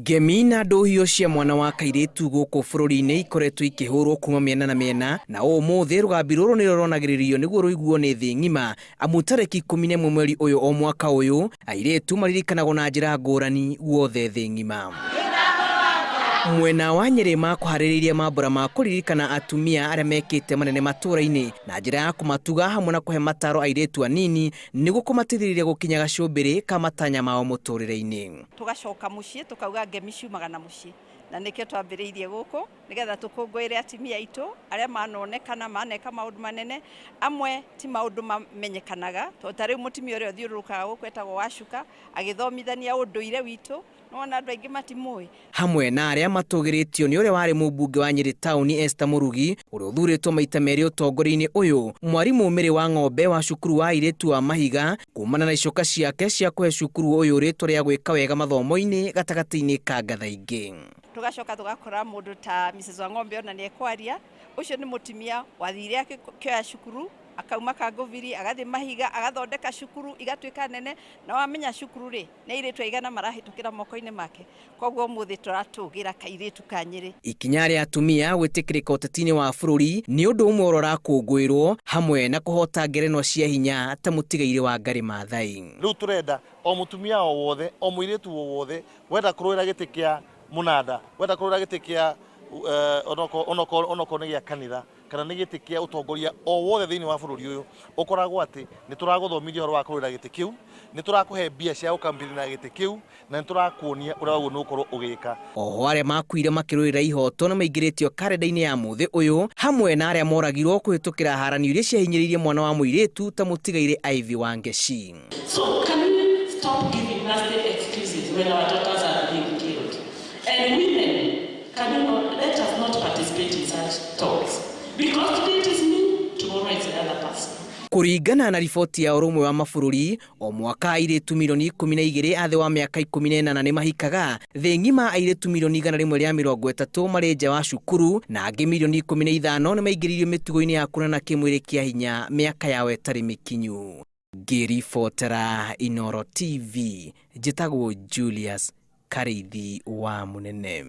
Ngemi na ndũhiũ cia mwana wa kairĩtu gũkũ bũrũri-inĩ ikoretwo ikĩhũrwo kuma mĩena na mĩena, na ũmũthĩ rũgambi rũrũ nĩruo ruonagĩrĩrio nĩguo rũiguo nĩ thĩ ng'ima, amu tarĩki 11 mweri ũyũ o mwaka ũyũ, airĩtu maririkanagwo na njĩra ngũrani guothe thĩ ng'ima. Mwena wa Nyĩrĩ makũharĩrĩirie mambũra ma kũririkana atumia arĩa mekĩte manene matũra-inĩ na njĩra ya kũmatuga hamwe na kũhe mataro airĩtu anini nĩguo kũmateithĩrĩria gũkinya gacũmbĩrĩ ka matanya mao mũtũrĩre-inĩ. Tũgacoka mũciĩ tũkauga ngemi ciumaga na mũciĩ, na nĩkĩo twambĩrĩirie gũkũ nĩgetha tũkũngũĩre atumia aitũ arĩa manonekana maneka maũndũ manene. Amwe ti maũndũ mamenyekanaga, tondũ ta rĩu mũtumia ũrĩa ũthiũrũrũkaga gũkũ etagwo Wacuka, agĩthomithania ũndũire witũ, nĩwona andũ aingĩ matimũĩ. Hamwe na arĩa matũgĩrĩtio nĩ ũrĩa warĩ mũmbunge wa Nyĩrĩ taũni Esther Mũrugi, ũrĩa ũthurĩtwo maita merĩ ũtongoria-inĩ ũyũ, mwarimũ Mary wa Ng'ombe wa cukuru wa airĩtu wa Mahiga, kumana na icoka ciake cia kũhe cukuru ũyũ rĩtwa rĩa gwĩka wega mathomo-inĩ gatagatĩ-inĩ ka ngatha ingĩ. Tũgacoka tũgakora mũndũ ta Mrs Wang'ombe ona nĩ ekwaria, ũcio nĩ mũtumia wathire akĩoya cukuru, akauma Kangũbiri agathiĩ Mahiga agathondeka cukuru igatuĩka nene, na wamenya cukuru rĩ, nĩ airĩtu aigana marahĩtũkĩra moko-inĩ make, koguo ũmũthĩ tũratũgĩra kairĩtu ka Nyĩrĩ. Ikinya rĩa atumia gwĩtĩkĩrĩka ũteti-inĩ wa bũrũri nĩ ũndũ ũmwe ũrĩa ũrakũngũĩrwo hamwe na kũhota ngerenwa cia hinya ta mũtigairĩ Wangari Maathai. Rĩu tũrenda o mũtumia o wothe, o mũirĩtu o wothe wenda kũrũĩra gĩtĩ kĩa mũnanda, wenda kũrũĩra gĩtĩ kĩa onokorwo nĩ gĩa kanitha kana nĩ gĩtĩ kĩa ũtongoria o wothe thĩinĩ wa bũrũri ũyũ, ũkoragwo atĩ nĩ tũragũthomithia ũhoro wa kũrũĩra gĩtĩ kĩu, nĩ tũrakũhe mbia cia gũkampĩinĩra gĩtĩ kĩu, na nĩ tũrakuonia ũrĩa wagĩrĩirwo nĩ gũkorwo ũgĩka. Oho arĩa makuire makĩrũĩrĩra ihoto nĩ maingĩrĩtio karenda-inĩ ya mũthĩ ũyũ hamwe na arĩa moragirwo kũhĩtũkĩra haranio iria ciahinyĩrĩirie mwana wa mũirĩtu ta mũtigairĩ Ivy Wangeci. So can we stop giving nasty excuses when our daughters are being killed? And women, can you not, let us not participate in such talks. Because today it is me, tomorrow it's the other person. Kũringana na riboti ya ũrũmwe wa mabũrũri, o mwaka airĩtu milioni 12 a thĩ wa mĩaka 18 nĩ mahikaga. Thĩ ng'ima airĩtu milioni 130 marĩ nja wa cukuru na angĩ milioni 15 nĩ maingĩrĩirio mĩtugo-inĩ ya kuonana kĩmwĩrĩ kĩa hinya mĩaka yao ĩtarĩ mĩkinyu. Ngĩribotera Inooro TV, njĩtagwo Julius Karĩithi wa Mũnene.